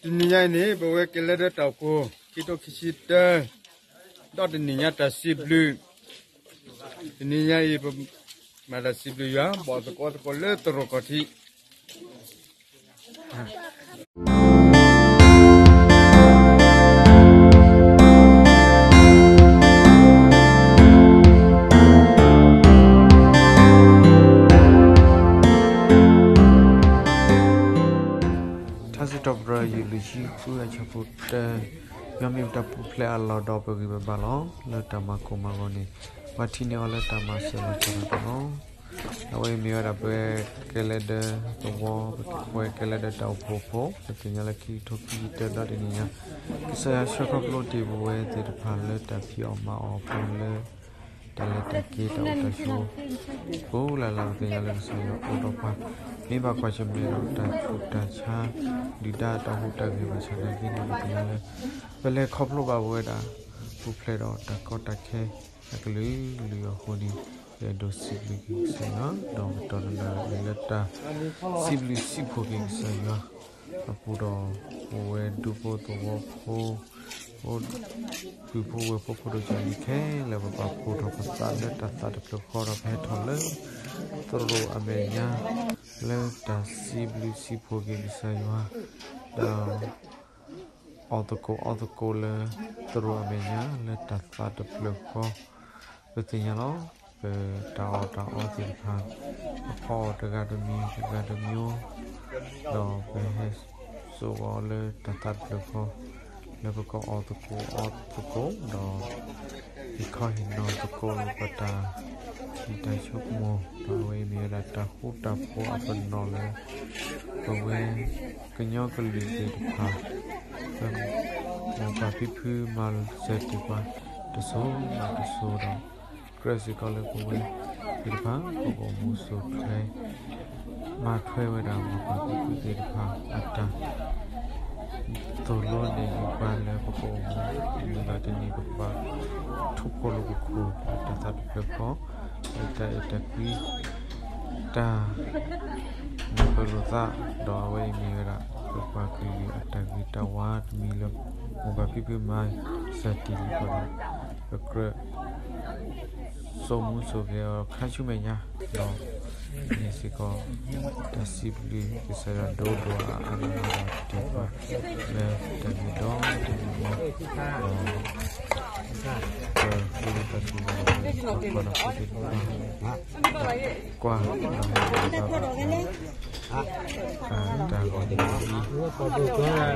တနံၤညါအံၤန့ၣ် ပဝဲကဲလဲၣ်ဒၢတၢ်အိၣ်ဖှိၣ် ခံထိခံဆံတၢ ဒီးတနံၤညါတၢ်စံးဘျုး, တနံၤညါအံၤ ပမၤတၢ်စံးဘျုးယွၤ ဘီၣ်သကိးသကိးလၢသရိာ်ကီၢ်ထံး ထါစံးထီၣ်ပတြၢၤ ယူၢ်လံာ်ဆံဃု အဆၢဖိတၢ, ယွၤမ့ၢ်ပတၢ်ပူၤဖျဲးအလီၢ် ဒီးပဂံၢ်ပဘါလီၤ. လၢတၢ်မၤကိၢ်မၤဂီၤန့ၣ် ပှၤထံၣ်န့ၢ်အီၤလၢတၢ်မၤစၢၤလီၤဆီဒၣ်တၢ်လီၤ. အဝဲအံၤမ့ၢ်ဝဲဒၣ်ပဝဲကဲလဲၣ်ဒၢသဝီ, ပဝဲကဲလဲၣ်ဒၢတၢ်အိၣ်ဖှိၣ်ဖိ, ပသ့ၣ်ညါလၢခံကထိခံဆံတၢ ဒီးတနံၤညါ ကစၢ်ယွၤဆှၢခီဖျိတ့ၢ်ပဝဲသ့ၣ်တဖၣ်လၢတၢ်ဖံးအီၣ်မၤအီၣ်အပူၤလၢ တၢ်လဲၤတၢ်က့ၤတၢ်အိၣ်တၢ်ဆိး ပူၤလၢ်လၢ် ပသ့ၣ်ညါလၢကစၢ်ယွၤအိၣ်ဒီးပှၤ မ့ၢ်ဘၣ်ကွၢ်ဆၢၣ်မဲာ်ဒီးတၢ်ဆူးတၢ်ဆါ ဒုၣ်ဒါတၢ်ဟူးတၢ်ဂဲၤဘၣ်ဆၣ်သနာ်က့န့ၣ် ပသ့ၣ်ညါလၢ ပလဲၤခီဖျိဘၣ်ပဝဲဒၣ် ပူၤဖျဲးဒီးတၢ်ကီတၢ်ခဲအကလုာ်ကလုာ်အဃိန့ၣ် ပအဲၣ်ဒိးစံးဘျုးက့ၤကစၢ်ယွၤ ဒီးပတီၢ်တနၤလၢတၢ်စံးဘျုးစံးဖှိၣ်က့ၤကစၢ်ယွၤ အပူၤဒီး ပဝဲဒူဖိသဝီဖိ ပုၢ်ဖိဝဲၢ်ဖိဖိဒိၣ်ကၢ်လံၤခဲလၢာ် ပပာ်ဖှိၣ်ထီၣ်ပသးလၢတၢ်သးတဖျၢၣ်ဃီဒီး ပဟဲထီၣ်လၢသရိာ်အမဲာ်ညါ လၢတၢ်စံးဘျုးစံးဖှိၣ်က့ၤကစၢ်ယွၤ ဒီး အီၣ်သကိးအီသကိးလၢသရိာ်အမဲာ်ညါ လၢတၢ်သးတဖျၢၣ်ဃီ ပသ့ၣ်ညါလီၤ. ပတၢ်အီၣ်တၢ်အီသ့ၣ်တဖၣ် ပဖီအီၣ်တဂၤတမံၤ တဂၤတမံၤ ဒီးပဟဲစိာ်အီၤလၢတၢ်သးတဖျၢၣ်ဃီ လၢပကအီၣ်သကိးအီသကိးဒီး ဟ့ၣ်ခီဟ့ၣ်နီၤသကိးလၢပတၢ်ထံၣ်တၢ်ဆိကမိၣ် ဒီးအဝဲအံၤမ့ၢ်ဝဲဒၣ်တၢ်ဃူတၢ်ဖိးအပနီၣ်လၢ ပဝဲကညီကလုာ်သ့ၣ်တဖၣ် လၢမိၢ်ပၢ်ဖံဖုမၤစၢၤတ့ၢ်ပှၤ တစိၤမးတစိၤဒီး ကြၢးစ့ၢ်ကီးလၢပဝဲသ့ၣ်တဖၣ် ပကအိၣ်မူစိာ်ထွဲ မၤထွဲဝဲဒၣ်မိၢ်ပၢ်ဖံဖုသ့ၣ်တဖၣ်အတၢ် သိၣ်လိန့ၢ်ပှၤလၢပကအိၣ်မူ တနံၤဘၣ်တနံၤ ပပာ်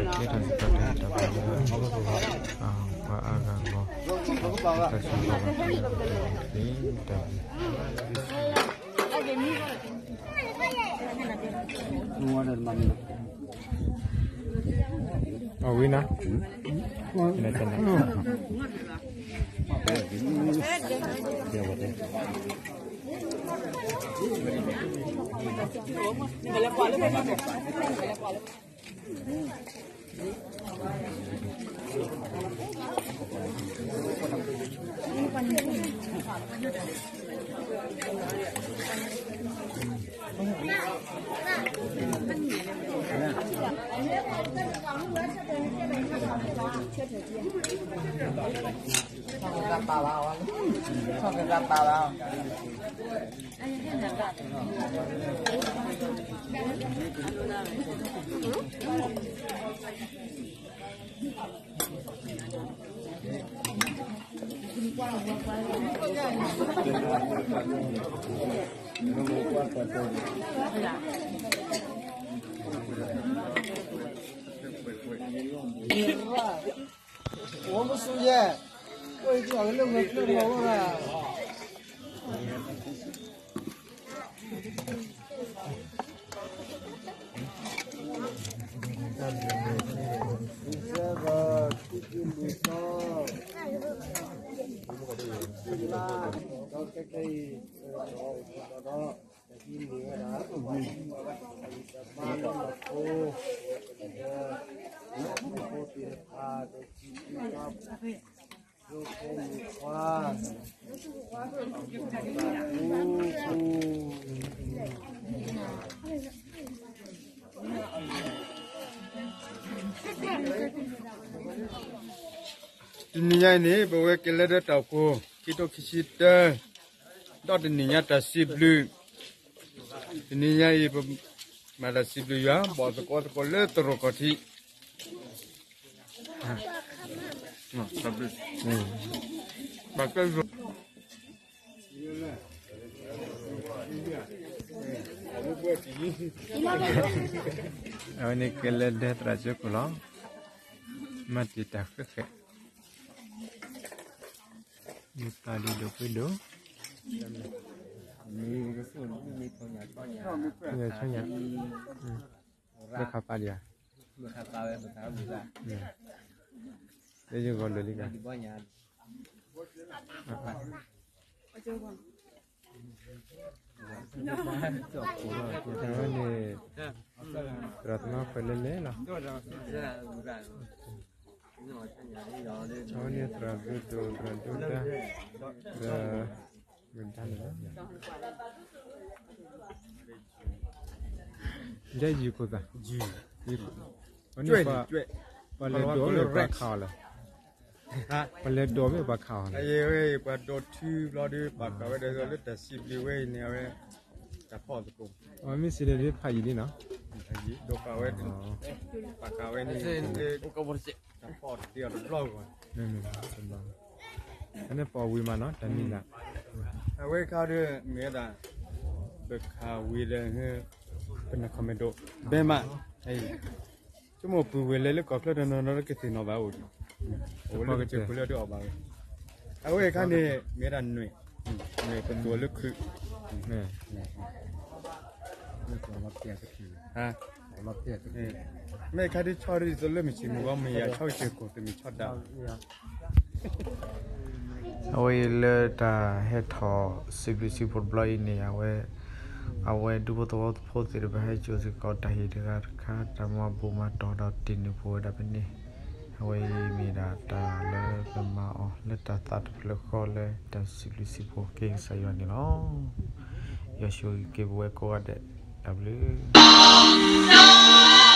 ထူဖိလိာ်ပခိၣ် လၢတၢ်သးတဖျၢၣ်ဃီ လၢတၢ်အဲၣ်တၢ်ကွံ တၢ် နၢ်ပၢၢ်လိာ်သး ဒီးအဝဲအံၤမ့ၢ်ဝဲဒၣ် ပပှၤကလုာ်အတၢ်ဂ့ၤတၢ်ဝါတမံၤလၢ မိၢ်ပၢ်ဖံဖုမၤစၢၤတ့ၢ်လံပှၤဒီး ပကြၢး စိာ်မူစိာ်ဂဲၤအီၤခါဆူမဲာ်ညါ ဒီး မ့ၢ်စ့ၢ်ကီး တၢ်စံးဘျုးကစၢ်ယွၤဒိၣ်ဒိၣ်အါအါဂီၢ်ဂီၢ်တ့ၢ်ပှၤ လၢတၢ်ဂ့ၤဒီတၢ်ဂ့ၤအံၤ ဒီး ပဃ့တၢ်စူၤလီၤ ပှၤကွၢ်တၢ်ဖိသ့ၣ်တဖၣ် ကွၢ် တၢ်ဂီၤန့ၣ် ကဲထီၣ်စ့ၢ်ကီးတၢ်ဟ့ၣ်တၢ်ဘၣ်လၢ ပှၤအါဂၤအဂီၢ် တၢ်စူၤလီၤဘၣ်သ့ၣ်တဖၣ် အဝံၤနၤ တနံၤညါအံၤန့ၣ် ပဝဲကဲလၢဒၢတၢ်အိၣ်ဖှိၣ် ခံထိခံဆံတၢ ဒီးတနံၤညါတၢ်စံးဘျုး တနံၤညါအံၤ ပမၤတၢ်စံးဘျုးယွၤ ဘီၣ်သကိးသကိးလၢသရိာ်ကီၢ်ထံး အဝဲန့ၣ်ကဲလၢဒၢသရၣ်ကၠိခိၣ်လီၤ. မၤတ့ၢ်တၢ်ဃဲးဃဲး မ့ၢ်တၢ်ဒ်ဒိၣ်ပှ့ၤဒိၣ် မ့ၢ်ခါပာ်ဒံးဧါ လၢယဂီၢ်လၢာ်လံဂၤ အဝဲန့ၣ် သရၣ်သမါခွဲးလဲၣ်လဲၣ်လီၤ. အဝဲန့ၣ်သရၣ်ဘျုးဒိၣ် သရၣ်ဒိၣ်ဒါ သရၣ်မုၢ်ဒါန့ၣ်လီၤ. ယဲယုၢ်ခိၣ်သၣ် အဝဲန့ၣ် ပှၤလဲၤဒိးမ့ၢ်ပှၤခးအီၤလဲၣ်. ပှၤလဲၤဒိးမ့ၢ်ပှၤခးအီၤလဲၣ်. ပှၤဒိးထုဘျီဒီး ပှၤကးဝဲဒၣ်လၢတၢ်စံးဘျုးဝဲအံၤန့ၣ် အဝဲ တၢ်ဖီၣ်သကိး အမ့ၢ်စံးလၢဒ်ဖးယံာ်လံနီၤ ဒိးကးဝဲ ပှၤကးဝဲန့ၣ် တၢ်ဖီၣ်တ့အီၤတဘျီဂီၢ် အန့ၣ်ပှၤဝံၤမးနီၤ တၢ်မံၤလၢ အဝဲခါဒီး မ့ၢ်ဝဲဒၣ် ပခးဝံၤဒီး ပနၢ်ခီၣ်မဲာ်ဒိၣ် ဘဲမး ဆိကမိၣ်ပုၢ်ဝဲၢ်လဲၤလၢကီၢ်ချၢတနီၤနီၤလၢကသ့ၣ်နီၣ်ဘၣ်အိၣ်ဒီး အိၣ်လၢကစၢၢ်ခိၣ်လၢဒုးအီၣ်ဘၣ်ဝဲ အဝဲခါန့ၣ် မ့ၢ်ဝဲဒၣ်နွဲၣ် နွဲၣ်ပသူအီၤလၢခုး မ့ၢ်ခါဒ်ဆီဒ်သိးလၢမုၢ်ဆ့ၣ်မုၢ်ဂီၤ မ့ၢ်ယၤဆီကစၢၢ်ခိၣ် တမ့ၢ်ဆီဒၣ် အဝဲအံၤလၢတၢ်ဟဲထီၣ်စံးဘျုးစံးဖှိၣ်တဘျီအံၤန့ၣ် အဝဲ အဝဲဒူဖိသဝီဖိသ့ၣ်တဖၣ်ဟဲစိာ်စ့ၢ်ကီးတၢ်ဟ့ၣ်တဂၤတခါ တၢ်မၤဘူၣ်မၤတီၢ်ဒီးတ့ၢ်နုာ်ပဝဲဒၣ်ဖဲန့ၣ် အဝဲအံၤမ့ၢ်ဒၣ်တၢ်လၢပမၤအီၤလၢတၢ်သးတဖျၢၣ်ဃီလၢ တၢ်စံးဘျုးစံးဖှိၣ်က့ၤကစၢ်ယွၤန့ၣ်လီၤ. ယွၤဆိၣ်ဂ့ၤက့ၤပဝဲကိးဂၤဒဲး တၢ်ဘျုး